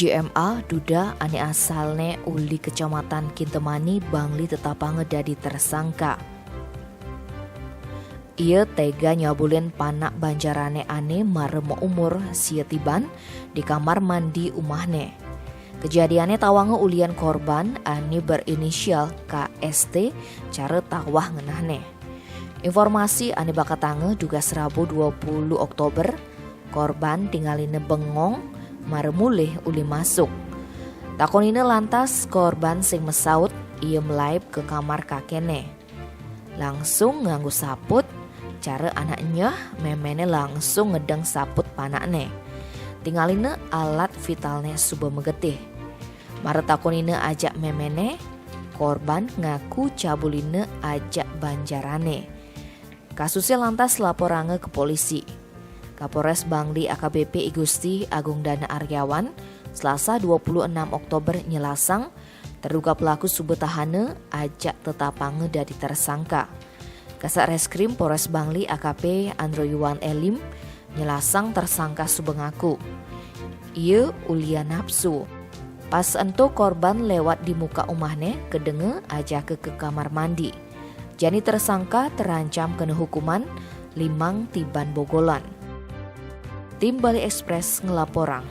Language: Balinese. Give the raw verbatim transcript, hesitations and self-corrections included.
J M A duda ane asalne uli Kecamatan Kintemani Bangli tetapanga dadi tersangka. Ia tega nyabulin panak banjarane ane mara maumur sia tiban di kamar mandi umahne. Kejadiane tawanga ulian korban ane berinisial K S T cara tawah ngenahne. Informasi ane bakatanga dugas Rabu dua puluh Oktober, korban tingalina bengong mara mulih uli masuk. Takonina lantas korban sing masaut ia melaib ke kamar kakene. Langsung nganggo saput, cara anak nyeh memene langsung ngedeng saput panakne. Tingalina alat vitalne suba magetih. Mara takonina ajak memene, korban ngaku cabulina ajak banjarane. Kasusnya lantas laporanga ke polisi. Kapolres Bangli A K B P I Gusti Agung Dana Aryawan, Selasa dua puluh enam Oktober nyelasang, terduga pelaku suba tahana ajak tetapanga dadi tersangka. Kasat Reskrim Polres Bangli A K P Andro Yuan Elim nyelasang tersangka suba ngaku. Ia ulian napsu. Pas ento korban lewat di muka umahne, kedenga ajaka ke kamar mandi. Jani tersangka terancam kena hukuman limang tiban bogolan. Tim Bali Express ngelaporang.